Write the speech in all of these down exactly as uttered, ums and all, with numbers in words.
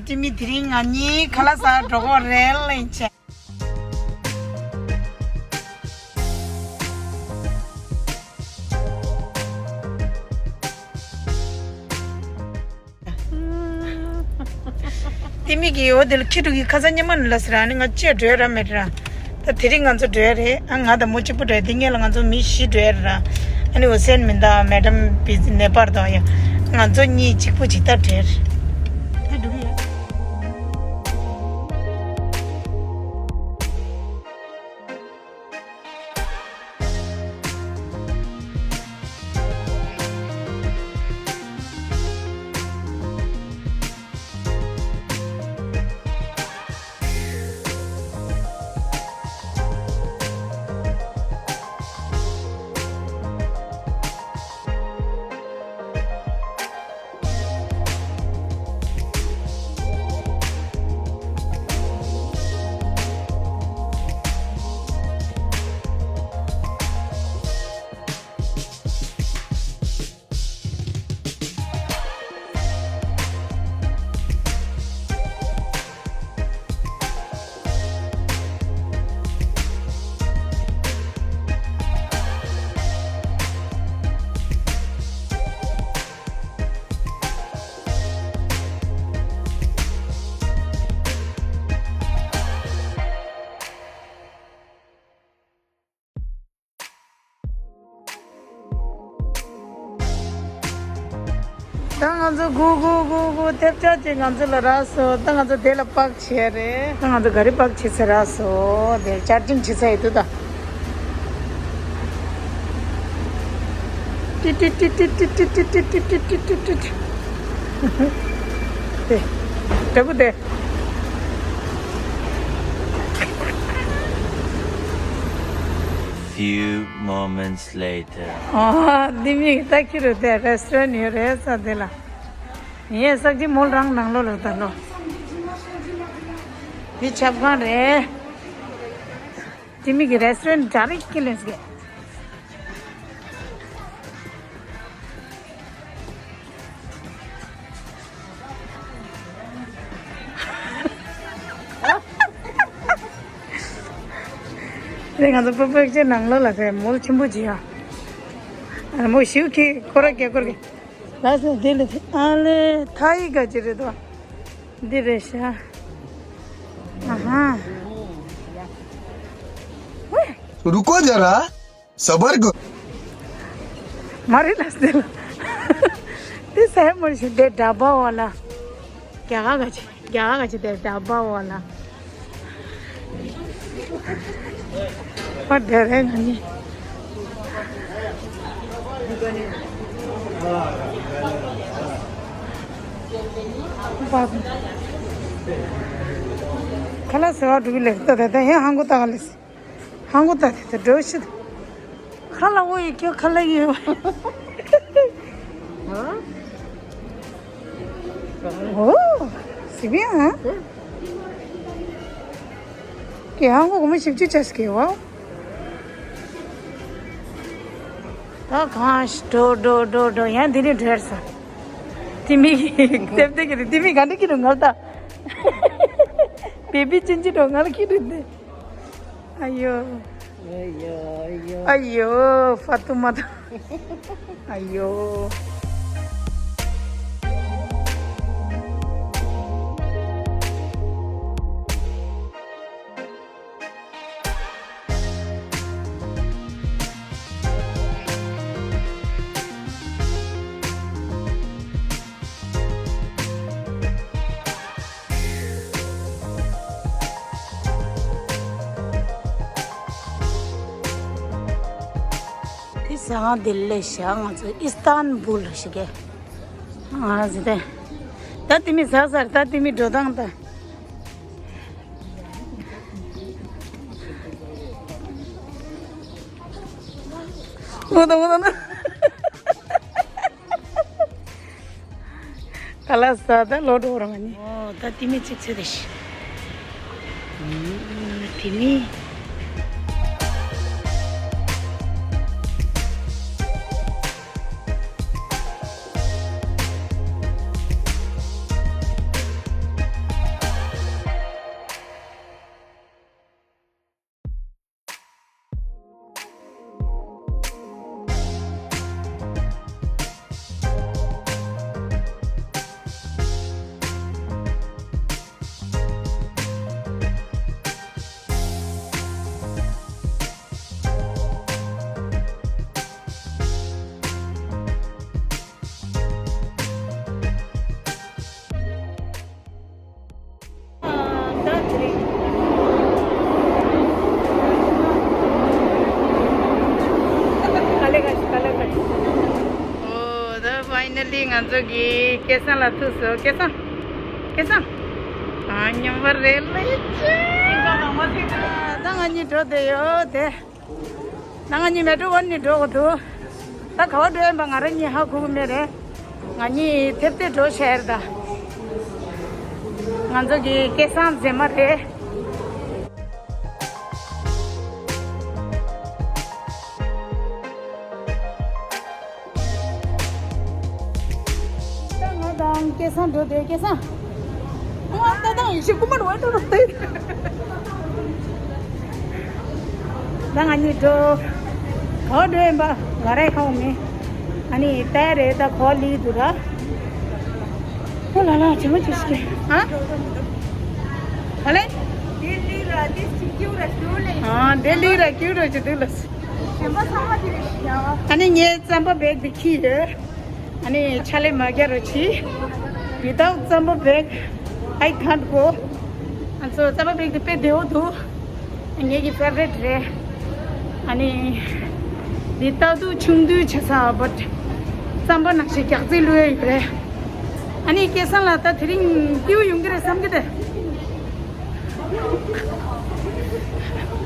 ཏི་མི་དེ་རིང་ང་གཉིས་ཁ་ལག་ཟ་འགྲོ་གི་རེད་ལབ་བྱས། ཏི་མི་གིས་འོ་དེ་ལ་ཁྱི་ཕྲུག་གི་ཁ་སང་ཉི་མ་ནས་ལབ་ཟེར། ཨ་ནི་ང་ཅིག་འགྲོ་ཡ་རག་མེད་ར། ད་དེ་རིང་ང་ཚོ་འགྲོ་ཡ་རེད། ཨ་ང་དང་མོ་གཅིག་པུ་འགྲོ་ཡ། དེ་སྔོན་ལ་ང་ཚོ་མི་བཞི་འགྲོ་ཡ་རེད་ར། ཨ་ནི་འོ་སེན་མི་འདུག་མེ་ཌམ་བི་ནེ་པར་དང་ཡ། ང་ཚོ་གཉིས་གཅིག་པུ་ཅིག་ད་འགྲོ་ཡ་རེད། ད་འགྲོ་གི་ཡ། ད་ང་ཚོ་སྒུག་སྒུག་སྒུག་སྒུག་ཐེབས་ཆག་ཅིག་ང་ཚོ་ལ་རག་སོང་། ད་ང་ཚོ་དེ་ལ་པག་བྱས་རེད། ད་ང་ཚོ་ག་རི་པག་བྱེད་ས་རག་སོང་། དེ་ཅར་ཇིང་བྱེད་ས་ཡོད་དུ་ད། ཏི་ཏི་ཏི། དེ་དྲ་འབུ་དེ། Few moments later. ཨ། འདི་མིག་ལྟ་ཁྱི་རུ་དེ་རེ་སི་ཊོ་རན་ཡོད་རེད་ས་དེ་ལ། ངས་ས་ཅི་མོལ་རང་ནང་ལོགས་ལ་ད་ལོ། འདི་ཆབ་ཁང་རེད། འདི་མིག་གི་རེ་སི་ཊོ་རན་འདྲ་རིག་གི་ལེན་སྐད། དེ་ང་ཚོ་པོ་པོ་ཅེ་ནང་ལོགས་ལ་དེ་མོལ་ཆེན་པོ་ཅིག་ཡོད། ཨ་མོ་ཞིའུ་ཁི་ཁོ་ར་སྐད་ཁོར་གི། ལགས་སོ། དེ་ལ་དེ་ཨ་ལེ་ཐ་ཡི་ག་ཅི་རེད་དོ། འདི་རེད་ཤག་ཨ་ཧ། रुको जरा। सबर करो। མ་རེད་ལ་ཟེར་ལ། དེ་ཟེར་མ་ཞིག་དེ་འདྲ་པ་བ་ལ། རྒྱ་གར་ག་ཅི་རྒྱ་གར་ག་ཅི་དེ་འདྲ་པ་བ་ལ། ཨ་དེ་རེད་ང་གཉིས། ཁ་ལག་ཟ་བ་འགྲོ་གི་ལེ། ད་ད་ད་ཡང་ཧང་གོ་ད་ག་ལེ། ཧང་གོ་ད་དེ་ད་འགྲོ་ཤི། ཁ་ལག་འོ་ཡི་ཁྱོད་ཁ་ལག་ཡོད། ཨོ། སི་བི་ཨ། ཀྱེ་ཧང་གོ་གོ་མོ་ཞིབ་ཅིག་ཅེས་ཀྱེ་བ། ད་གང་ཞིག་འགྲོ་འགྲོ་འགྲོ་འགྲོ་ཡང་འདི་ནས་འགྲོ་ཡར་ས། དེ་མིག་དེབ་དེ་གི་རེད། དེ་མིག་ག་འདྲ་གི་རུ་ངལ་ད། བེ་བི་ཅན་ཅི་འགྲོ་ངལ་གི་རུ་འདི། ཨ་ཡོ། ཨ་ཡོ། ཨ་ཡོ། ཧྥ་ཏུ་མ་ད། ཨ་ཡོ། དེ་ཟ་ང་དེ་ལས་ཤག་ང་ཚོ་ཨི་སྟན་བུལ་ཞིག་གི། ཨ་ཟེ་དེ། ད་དེ་མི་ཟ་ཟར་ད་དེ་མི་འགྲོ་སྟངས་ད། འོ་ད་འོ་ད་ན། ཁ་ལག་ཟ་ད་ལོ་འགྲོ་རང་ནི། ཨོ་ད་དེ་མི་གཅིག་ཚེ་དེ་ཤི། དེ་མི། ཕའི་ནལ་ལི་ང་ཚོ་གི་སྐལ་བཟང་ལ་ཐུག་སོང་། སྐལ་བཟང་། སྐལ་བཟང་། ཨ་ཉམས་པ་རེད་ལེ་ཅི། ད་ང་གཉིས་འགྲོ་བསྡད་ཡོད་དེ། ད་ང་གཉིས་མེ་ཊོ་ཝན་ནས་འགྲོ་དགོས་འདུག་ད་ག་བ་འགྲོ་ཡིན་པ་ང་རང་གཉིས་ཧ་གོ་གི་མེད་རེད། ང་གཉིས་ཐེབས་ཏེ་འགྲོ་ཤེས་རེད་ད། ང་ཚོ་གི་སྐལ་བཟང་མཛེས་མ་རེད། ད་ང་དང་སྐལ་བཟང་འགྲོ་དེ། སྐལ་བཟང་། ང་ལྟ་སྟངས་ཡེ་ཤེས་རྐུན་མ་རུ་བ་འགྲོ་རུ་སྟེ། ད་ང་གཉིས་འགྲོ། ག་བ་འགྲོ་ཡིན་པ་ང་རང་ཧ་གོ་མེད། ཨ་ནི་ཏའི་རེད་ད་ག་བ་སླེབས་འདུག་ར། ཨོ་ལ་ལ་ཇེ་མ་ཇེ་ཤི་ཀེ། ཨ། ཨ་ལེ། ལྡི་ལི་ར་ཏིས་ཅི་ཀྱུ་ར་ཞུ་ལེ། ཨ་ལྡི་ལི་ར་ཀྱུ་ར་ཅི་འདུག་ལ། གཞན་པ་ཚང་མ་དེ་རེད་ཤག་ཨ་ནི་ངའི་རྩམ་པ་བེག་དེ་ཁྱེར་ཡོད། ཨ་ནི་ཕྱག་ལས་མ་རྒྱག་རོགས་གྱིས། Without རྩམ་པ་བེག I can't go. ང་ཚོ་རྩམ་པ་བེག་དེ་དཔེ་བདེ་བོ་འདུག་ངེད་ཀྱི་ཕེ་ཝ་རེཊ་རེད། ཨ་ནི་འདི་ལྟ་དུས་ཆུང་དུས་ཆེ་ས་བཊ་རྩམ་པ་ནང་བཞིན་རྒྱག་རྩིས་བླུགས་ཡོད་རེད། ཨ་ནི་སྐལ་བཟང་ལགས་ད་དེ་རིང་སྐྱིད་པོ་ཡོང་གི་རེད་བསམ་གི་འདུག་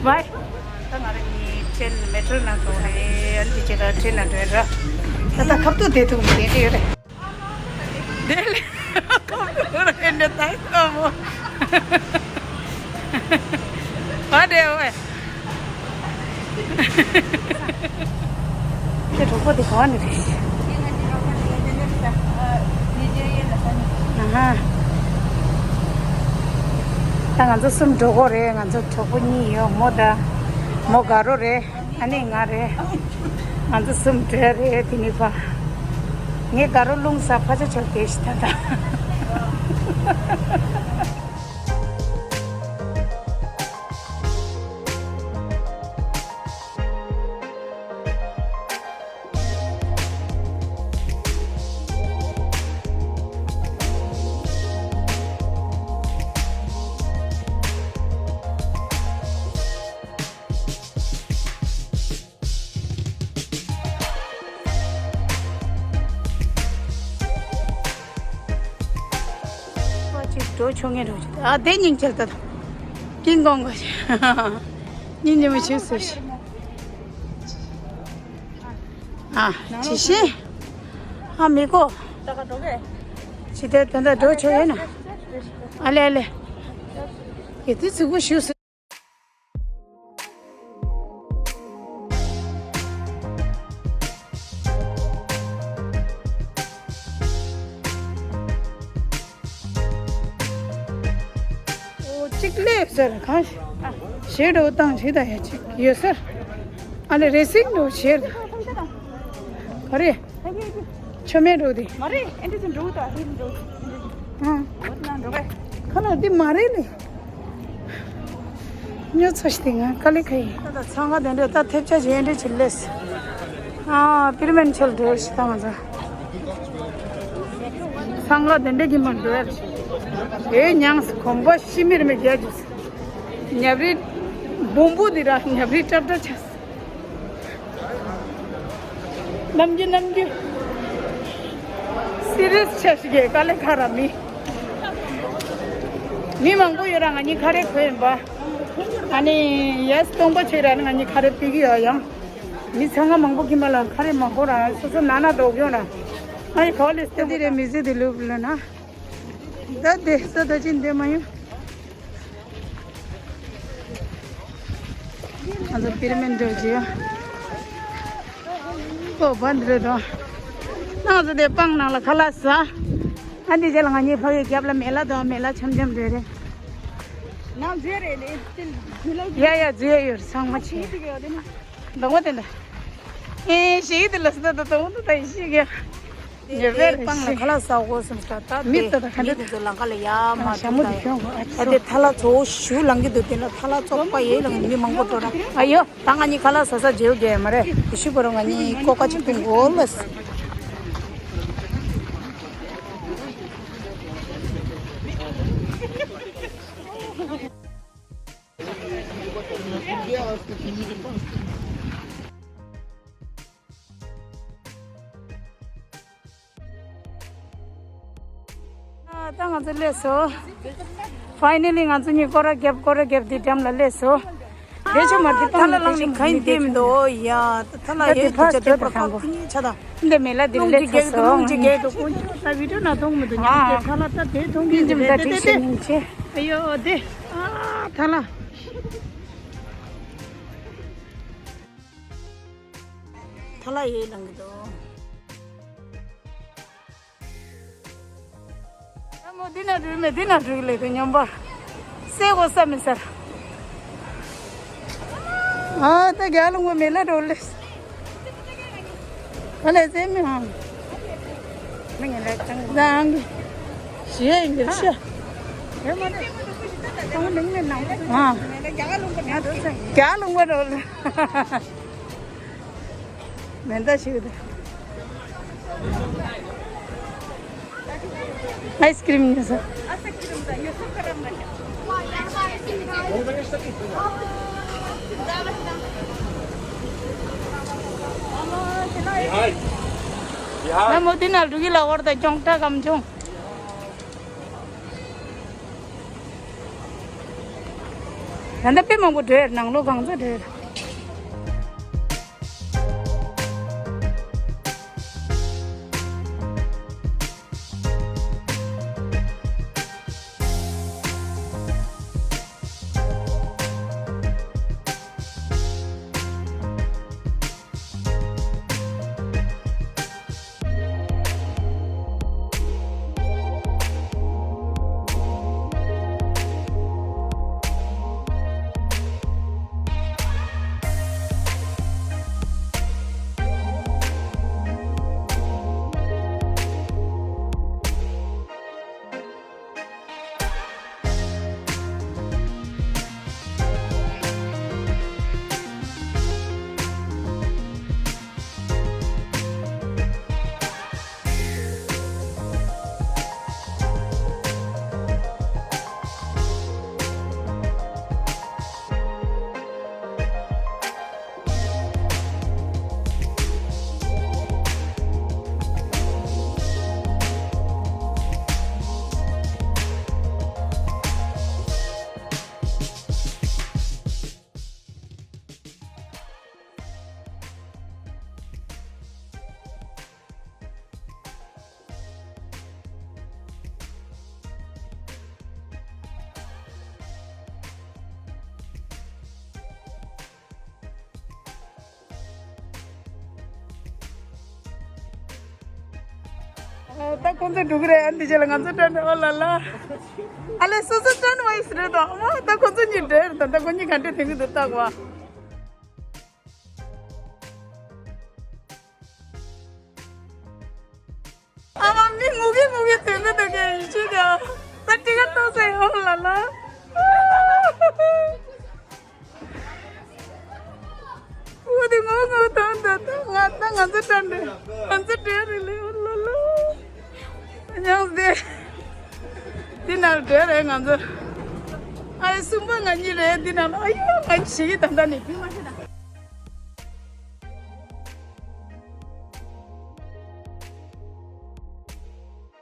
བའི། ད་ང་རང་གཉིས་ཊེན་མེ་ཊོ་ནང་འགྲོ་རེད། ཨ་ནི་དེ་རྗེས་ལ་ཊེན་ནང་འགྲོ་ར། ད་ལྟ་ཁ་ཐུག་བསྡད་ཐུབ་མི་བསྡད་ཀྱི་ཡོད་རེད། དེ་ལས་ཁོང་ཚོ་རེ་འདྲ་ད་ཁོ་མོ་བ་དེ་བས། དེ་གྲོགས་པོ་དེ་ག་བ་ནས་རེད། ཨ་ཧ། ད་ང་ཚོ་གསུམ་འགྲོ་གི་རེད། ང་ཚོ་གྲོགས་པོ་གཉིས་ཡོད། མོ་དང་མོ་དགའ་རོགས་རེད། ཨ་ནི་ང་རེད། ང་ཚོ་གསུམ་འགྲོ་རེད། དེ་ནི་ཕ། ངའི་དགའ་རོགས་རླུང་ཟ་ཕ་ཆ་ཆོག་དེ་ཞིག་ད་ད། ཨ་ཅིག་འགྲོ་ཆོག་ངེས་འགྲོ་ཆོག་ཨ་དེ་སྙིང་རྗེ་ད། ཀིང་ཀོང་ག་སྙིང་རྗེ་མོ་བྱེད་སོ་ཞིག་ཨ་ཅི་ཤེས། ཨ་མི་གོ་ཅི་དེ་དོན་དག་འགྲོ་ཆོག་ཡོད་ན། ཨ་ལེ་ཨ་ལེ། ཡེ་དེ་ཚིག་པོ་ཞུ་སོ། ཨོ་གཅིག་སླེབས་ཟེར་གང་ཞེ་འགྲོ་བཏང་ཞིག་ད་ཡ་གཅིག་ཡོད་ཟེར། ཨ་ལེ་རེ་སིང་འགྲོ་ཞེར། ག་རེ། ཆོ་མེད་འགྲོ་དེ། མ་རེད་ཨེ་འདྲ་ཅིག་འགྲོ་ད་ཧེ་འགྲོ། ཨང་། འོ་ན་འགྲོ་གས། ཁ་ན་འདི་མ་རེད་ལེ། ཉོ་ཚོ་ཞིག་དེ་ང་དཀའ་ལས་ཁ་ཡིན། ད་ཚང་ཁ་དེ་འདྲས་ད་ཐེབས་ཆ་ཞིག་ཨེ་འདྲས་ཅིག་ལས། ཨ་པིར་མན་ཆལ་འགྲོ་ཞིག་ད་ང་ཚོ། ཚང་ཁ་དེ་འདྲས་ཀྱི་མ་འགྲོ་ཡ། ཨེ་མྱངས་གོམ་པ་ཤི་མིར་མི་རྒྱ་ཇུས། ཉབ་རི་སྦོམ་པོ་འདི་ར་ཉབ་རི་ཀྲབ་ཀྲབ་ཆགས། ནམ་རྒྱུན་ནམ་རྒྱུན། སི་རི་ཡས་ཆ་ཞིག་གི་དཀའ་ལས་ཁག་ར་མི། མི་མང་པོ་ཡོད་ར་ང་གཉིས་ཁ་རས་གོན་ཡིན་པ། ཨ་ནི་ཡས་སྟོང་པ་ཆེ་ར་ནི་ང་གཉིས་ཁ་རས་ཕུད་ཀྱི་ཡོད་ཡང་། མི་ཚང་མ་མང་པོ་ཁྱིམ་པ་ལ་ཁ་རས་མང་པོ་ར་སོ་སོ་ན་ན་འདོགས་ཡོང་ར། ཨ་ཡི་ག་ལས་སྟོན་པ་རེད་མི་ཟེར་དེ་ལུག་ལ་ན། ད་དེ་ས་ད་ཅི་འདེ་མ་ཡོང་། ང་ཚོ་པིར་མིན་འགྲོ་རྒྱུ། ཨོ་བན་རེད་དོ། ང་ཚོ་དེ་སྤང་ནང་ལ་ཁ་ལག་ཟ། ཨ་འདི་རྗེས་ལ་ང་གཉིས་ཕ་གི་རྒྱབ་ལ་མེ་ལ་དང་མེ་ལ་འཆམ་འཆམ་རེད་རེད། ནང་འཛུལ་རེད་ལེ། ཡ་ཡ་འཛུལ་ཡ་ཡོད་ཚང་མ་བྱེད། འདང་བ་དེ་འདྲ། ཨེ་ཤེས་དེ་ལ་སི་ད་ད་དང་དུ་ད་ཡི་ཤེས་གི། ཉེ་བའི་སྤང་ལ་ཁ་ལག་ཟ་དགོས་སམ་ད་ད་མི་ད་ད་ཁ་འདྲ་མི་དེ་ཚོ་ལང་ཀ་ལ་ཡ་མ་ཞྭ་མོ་དེ་ཁྱོད་གོ་ཨ་ད་དེ་ཐ་ལ་ཚོ་ཞུ་ལང་གི་འདུག་དེ་ལ་ཐ་ལ་ཚོགས་པ་ཡེ་ལང་མི་མང་པོ་འགྲོ་ར། ཨ་ཡོ་ད་ང་གཉིས་ཁ་ལག་ཟ་ས་བརྗེའུ་རྒྱལ་མ་རེད། ཤུ་བོ་ར་ང་གཉིས་ཀོ་ཀ་ཅིག་འཐུང་དགོས་ལ། ད་ང་ཚོ་སླེབས་སོང་། ཕའི་ནལ་ལི་ང་ཚོ་གཉིས་སྐོར་ར་རྒྱབ་སྐོར་ར་རྒྱབ་དེ་འགྲམ་ལ་སླེབས་སོང་། དེ་ཆོ་མ་དེ་ཐ་ལ་ལང་ནི་ག་ཡིན་དེ་མི་འདུག་ཡ། ཐ་ལ་ཡོད་དུ་ཆ་དེ་པ་ཁང་པོ་ཆ་ད། འདི་མེ་ལ་དེ་ལས་ཚོ་སོང་། ལུང་གི་གེ་དུ་ཀུན་ཆ་ད་བི་ཌིའོ་ན་མཐོང་མི་འདུག་ཉག་དེ་ཐ་ལ་ད་དེ་མཐོང་གི་འདུག་དེ་དེ་དེ། ཨ་ཡོ་དེ། ཨ་ཐ་ལ། ཐ་ལ་ཡོད་ལང་གི་འདུག་ཨ་མོ་འདི་ན་འགྲོ་མེད་འདི་ན་འགྲོ་ལེ་དུ་ཉམས་པ། སེ་གོ་ས་མི་སར། ཨ་ད་རྒྱ་ལུང་བ་མེ་ལ་འགྲོ་ལེ། ག་ལེ་སེ་མི་ཧང་། མི་ངན་ལ་ཅང་དང་གི། ཞེ་ཡིན་གི་ཤ། ཨ། རྒྱ་ལུང་བ་འགྲོ་ལེ། མེ་མདའ་ཞིག་དང་། ཨའི་སི་ཀྲིམ་ཉོས་ས། ལ་མོ་དེ་ན་འགྲོ་གི་ལ་བར་དུ་ཅོང་ཏྲ་གམ་ཅོང་། ད་ལྟ་དཔེ་མང་པོ་བྲོས་ནང་ལོགས་གང་ཚ་བྲོས། ད་ཁོང་ཚོ་འགྲོ་གི་རེད། ཨ་འདི་རྗེས་ལ་ང་ཚོ་སྤྲད་འགྲོ། ཨོ་ལ་ལ། ཨ་ལས་སོ་སོ་སྤྲད་འགྲོ་བ་ཡིན་ཟེར་རེད་དོ། ཨ་མ་ད་ཁོང་ཚོ་གཉིས་འདྲེ་རེད་དོ། ད་ཁོ་གཉིས་ག་འདྲེ་དེང་གི་འདུག་ལྟ་གོ། ཨ་མ་མི་ངུ་གི་ངུ་གི་དེ་འདྲ་འདུག་གས། ཡིན་ཆོས་ཀྱང་ད་ཏི་ཀ་ཏོག་ཙམ་ཡོང་ལ་ལ། འུ་དེ་ངུ་ངུ་དང་ད་ད་ང་ད་ང་ཚོ་ཏྲ་འདྲེ་ང་ཚོ་འདྲེ་རེད་ལེ། ཨོ་ལ་ལ། ཉག་དེ། འདི་ནང་འདྲེ་རེད་ང་ཚོ། ཨ་རེ་གསུམ་པ་ང་གཉིས་རེད། འདི་ནང་ཨ་ཡོ་ང་གཉིས་ཞིག་ད་ལྟ་ནས་བུ་མ་ཤི་ད།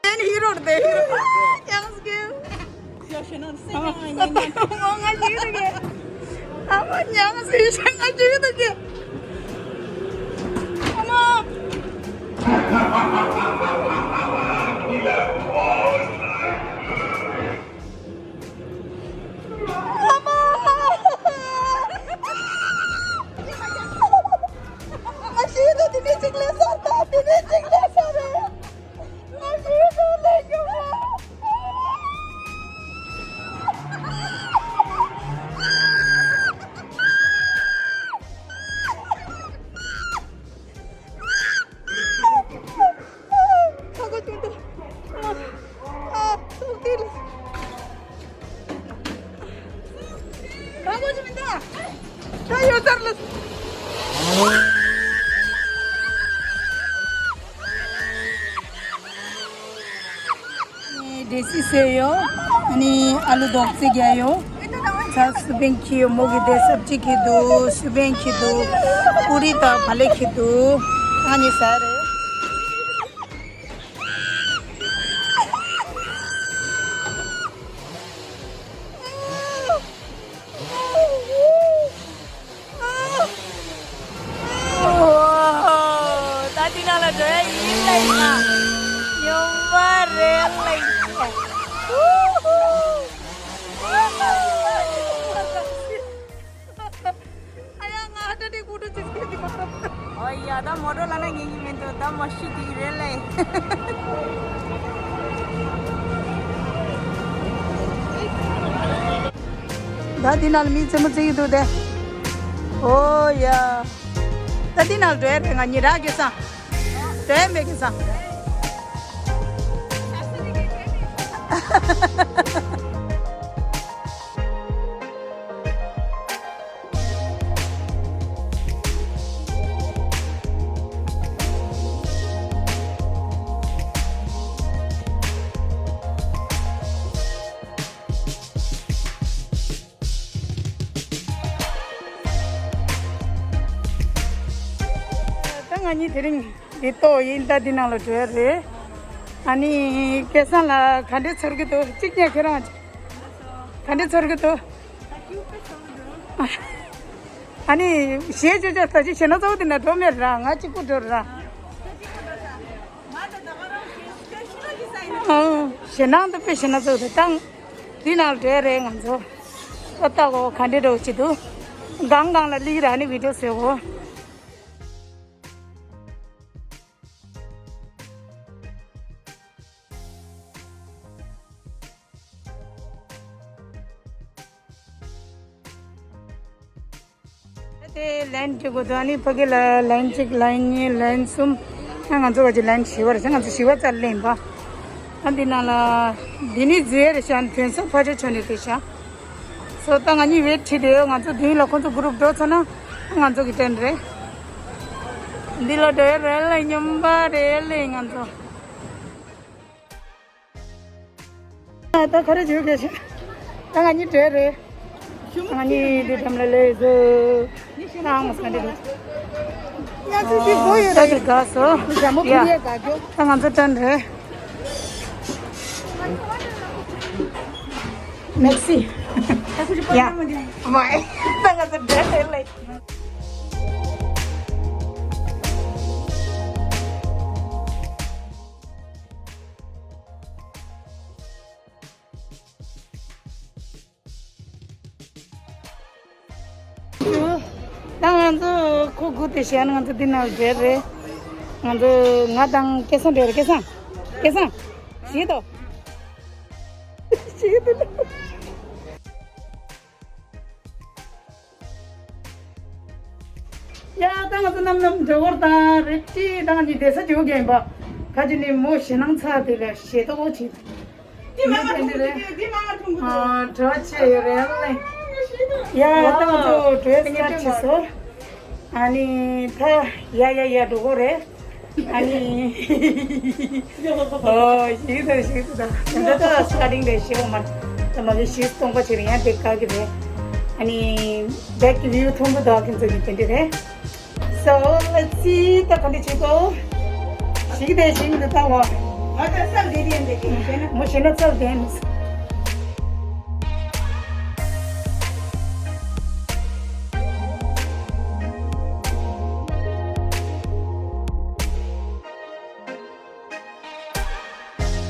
ཨེན་ཧི་རོ་རེད་ཧི་རོ། ཡང་སྐྱེ། ཡ་ཤེ་ན་སེ་ང་ཡིན་ན། ང་ང་ཡིན་རེད། ཨ་མ་ཉང་སེ་ཤ་ང་ཡིན་རེད་ཀྱེ། ཨ་མ། ཨ་མ། ང་ཤི་དུ་དེ་ནས་ཅིག་ལས་ས་ད་དེ་ནས་ཅིག་ལས་ས་རེད། འདྲེ་སི་བཟོས་ཡོད། ཨ་ནི་ཨ་ལུ་རྡོག་རྩེ་རྒྱག་ཡོད། ཚ་སུ་བེན་ཁྱི་ཡོད། མོ་གི་དེ་སབ་ཅི་ཁྱི་འདུག་སུ་བེན་ཁྱི་འདུག་པུ་རི་དང་བ་ལེ་ཁྱི་འདུག་ཨ་ནི་ཟ་རེད། ད་འདི་ནང་ལ་འགྲོ་ཡ་ཡིན་ལེ་ཡིན་ན། ཡོང་བ་རེད་ལེ་ཡིན། ཧུ་ཧུ། ཨ་ཡ། ང་ཧ་ཏ་ཏི་ཀུ་ཏུ་ཅིག་སྐད་ཀྱི་མ་ཐོབ། ཨོ་ཡ། ད་མོ་ཊ་ལ་ན་ཉན་གྱི་མི་འདུག་ད་མ་ཤི་དེ་རེད་ལེ། ད་འདི་ནང་ལ་མི་རྩེད་མོ་རྩེ་གི་འདུག་དེ། ཨོ་ཡ། ད་འདི་ནང་ལ་འགྲོ་ཡ་རེད། ང་གཉིས་རག་གི་སང་། འགྲོ་ཡ་མེད་གི་སང་། ད་ང་གཉིས་དེ་རིང་འདི་ལྟོ་ཡིན། ད་འདི་ནང་ལ་འགྲོ་ཡ་རེད། ཨ་ནི་སྐལ་བཟང་ལ་ག་འདྲས་ཚོར་གི་འདུག་གཅིག་ཉལ་ཁྱེད་རང་ག་འདྲས་ཚོར་གི་འདུག་ཨ་ནི་གཞས་བརྗོད་བྱ་ད་ཅི་ཞེ་ན་གཙོ་བོ་དེ་ན་འགྲོ་མེད་ར། ང་གཅིག་པུ་འགྲོ་ར། ཨང་། ཞེ་ནང་དུ་དཔེ་ཞེ་ན་གཙོ་བོ་དེ་བཏང་། དེ་ནང་འདྲེ་རེད་ང་ཚོ། ཨོ་ད་གོ་ག་འདྲེ་འགྲོ་ཅི་འདུག་གང་གང་ལ་ལིག་ར་ནི་བི་ཌིའོ་བཟོས་གོ། དེ་ལན་གཅིག་གོ་ད་ནི་ཕ་གི་ལ་ལན་གཅིག་ལན་གཉིས་ལན་གསུམ། ང་ཚོ་བ་ཅི་ལན་བཞི་བ་རེད། ང་ཚོ་བཞི་བ་ཙམ་ལེན་པ། ཨ་འདི་ནང་ལ་འདི་ནི་རྫུས་རེད་ཤག་དོན་སོ་ཕ་ཆ་ཆོ་ནི་རེད་ཤག་སོ་ད་ང་གཉིས་ཝེད་བྱེད་དེ་ཡོད། ང་ཚོ་མདུན་ལ་ཁོང་ཚོ་གུ་རུབ་འགྲོ་ཚར་ན་ང་ཚོ་གི་ཏན་རེད། འདི་ལ་འགྲོ་ཡ་རེད་ལེ། སྙོམས་པ་རེད་ལེ་ང་ཚོ། ད་ག་རེ་བྱེད་དགོས་ཤག་ད་ང་གཉིས་འགྲོ་རེད། ང་གཉིས་འདི་འགྲམ་ལ་ལས་བཟོ། ང་ཚོ་འདི་གོ་ཡོད་རེད། ད་ང་ཚོ་ཏན་རེད། མེག་སི། ཡ། མ་ད་ང་ཚོ་འགྲོ་རེད་ལེ། ད་ང་ཚོ་ཁོ་སྒུག་དེ་བྱས་ན་ང་ཚོ་འདི་ནང་བསྡད་རེད། ང་ཚོ་ང་དང་སྐལ་བཟང་བསྡད་རེད། སྐལ་བཟང་། སྐལ་བཟང་། ཤེས་དོ། ཤེས་དོ། ཡ་ད་ང་ཚོ་ནམ་ནམ་འགྲོ་གོར་དང་རེད་ཅི། ད་ང་ཚོ་བསྡད་ས་ཅིག་ཡོད་ཀྱི་ཡིན་པ། ཁ་ཅིག་ནི་མོ་ཞེད་སྣང་ཚ་དེ་ལ་ཞེད་ཏོག་ཅིག་འདི་མ་ང་ཐུང་གི་འདུག་འདི་མ་ང་ཐུང་གི་འདུག་ཨ་གྲོགས་བྱས་ཡོད་རེད་ལེ། ཡ་ད་ང་ཚོ་ཌེ་རེ་སི་ཀ་ཊི་བྱས་སོང་། ཨ་ནི་ད་ཡ་ཡ་ཡ་འགྲོ་གོ་རེད། ཨ་ནི་ཨོ་ཞིག་ད་ཞིག་ད་ད་ད་ད་སི་ཊར་ཊིང་རེད། ཞེ་བོ་མ་ད་མ་གི་ཞིག་སྟོང་པ་ཅིག་རེད། ཡང་དེ་དཀའ་གི་རེད། ཨ་ནི་བེག་གི་བིའུ་མཐོང་གི་འདུག་ཁྱེད་ཚོ་གི་དེ་འདྲ་རེད། So let's see ད་ག་འདྲ་བྱེད་དགོས། ཞིག་དེ་ཞིག་འདི་ལྟ་བ། ང་ད་སལ་བསྡད་དེ་འདི་ཞིག་བྱས་ན། མོ་ཞེ་ན་སལ་བསྡད་ནས།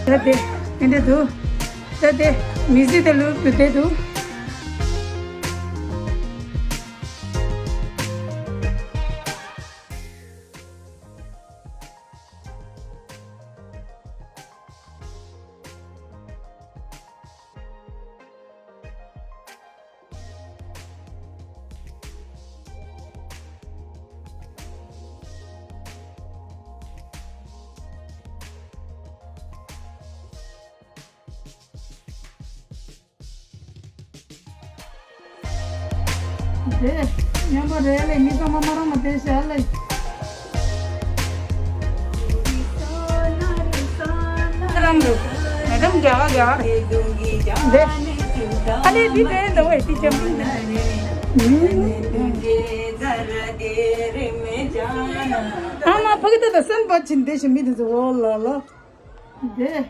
ད་དེ་དེ་འདྲ་འདུག་ད་དེ་མི་ཟི་དེ་ལུ་བུ་དེ་འདུག་དེ་སྙན་པོ་རེད་ལེ། མི་ཚང་མ་མ་རང་མ་དེ་བྱ་ལེ། རང་རུ་མེ་ཏམ་རྒྱ་ག་རྒྱ་ག་རེད། དེ་ཨ་ལེ་འདི་དེ་འདྲ་བས་དེ་ཅམ་པིང་དེ། ཨ་མ་ཕ་གི་ད་ད་སན་པ་ཆིན་དེ་ཞིག་མི་དེ་ཚོ་འོ་ལ་ལ་དེ།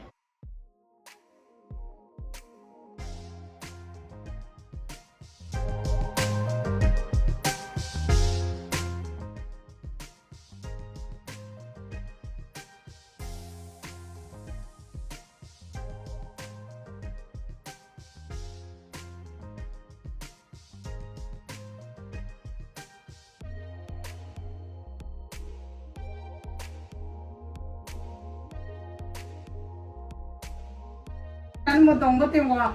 ལ་མོ་གདོང་པ་སྟོན་གོ་ཨ།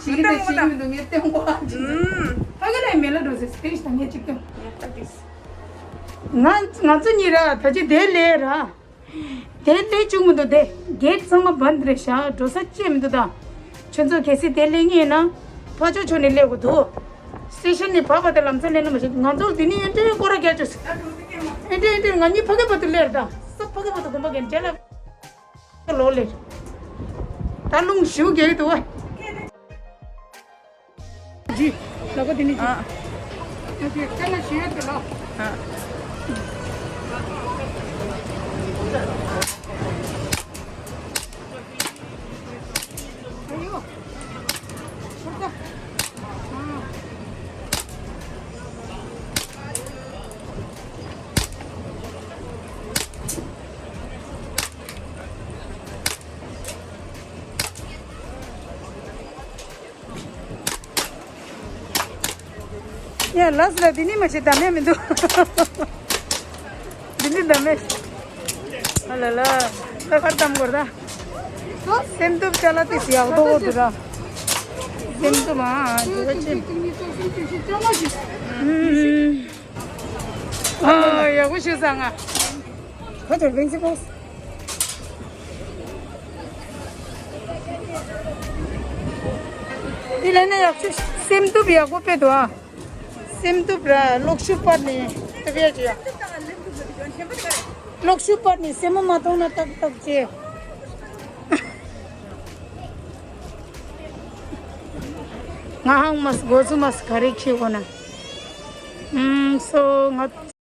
ཞིག་གི་དེ་ཞིག་མི་འདུག་ངས་སྟོན་གོ་ཨ། ཕ་གི་ལ་མེ་ལ་འགྲོ་ཟེར་སྟེ་ཞིག་ད་ངས་གཅིག་སྟོན། ང་ང་ཚོ་གཉིས་ར་ད་ཅི་དེ་ལས་ར། དེ་ལས་བཅུག་མི་འདུག་དེ་གེད་ཚང་མ་བན་རེད་ཤག་འགྲོ་ས་ཅི་མི་འདུག་ད། ཁྱོད་ཚོ་གལ་སྲིད་དེ་ལས་ངེས་ན་ཕ་ཆོ་ཆོ་ནས་སླེབས་དགོས་འདུག་སི་ཊེ་ཤན་ནས་བབས་པ་དེ་ལམ་སང་སླེབས་ན་མ་ཤེས། ང་ཚོ་འདི་ནས་ཨེ་འདྲའི་སྐོར་ར་རྒྱག་ཆོག་ཨེ་འདྲའི་ཨེ་འདྲའི་ང་གཉིས་ཕ་གི་བར་དུ་སླེབས་ད་ས་ཕ་གི་བར་དུ་དགོན་པ་གན་རྗེས་ལ་ལོག་སླེབས། ད་རླུང་ཞེ་པོ་རྒྱག་གི་འདུག་བ། ཇི། ལག་པ་དེ་ནི་ཇི། ཨ། ཨ་ཅེ་ཁ་ལ་ཞེ་ཡོད་དེ་ལ། ཨ། ཨ་ཡོ། ཧོར་ད། ཨ། ཡ་ལགས་ལ་འདི་ནི་མ་ཤེས་ད་མེད་མི་འདུག་འདི་ནི་ད་མེད། ཨ་ལ་ལ། ད་ཁར་གཏམ་གོར་ད། སེམས་སྟོབས་ཅ་ལག་དེ་ཡག་པོ་འདུག་ར། སེམས་སྟོབས་མ་འདི་ག་ཅི། ཨ་ཡག་པོ་ཞུ་ས་ང་། ཁ་ཐོར་བེང་སི་པོ། དེ་ལས་ནས་ཡག་ཤོས་སེམས་སྟོབས་ཡག་པོ་དཔེ་འདུག་ཨ། སེམས་སྟོབས་ར་གློག་ཤུགས་པར་ནས་དེ་བས་ཀྱི་ཡ། གློག་ཤུགས་པར་ནས་སེན་མོ་མ་གཏོང་ན་ཏག་ཏག་བྱས། ང་ཧང་མ་སི་གོ་ཚུ་མ་སི་ག་རེ་ཁྱེར་གོ་ན། ཨུམ་སོ་ང་།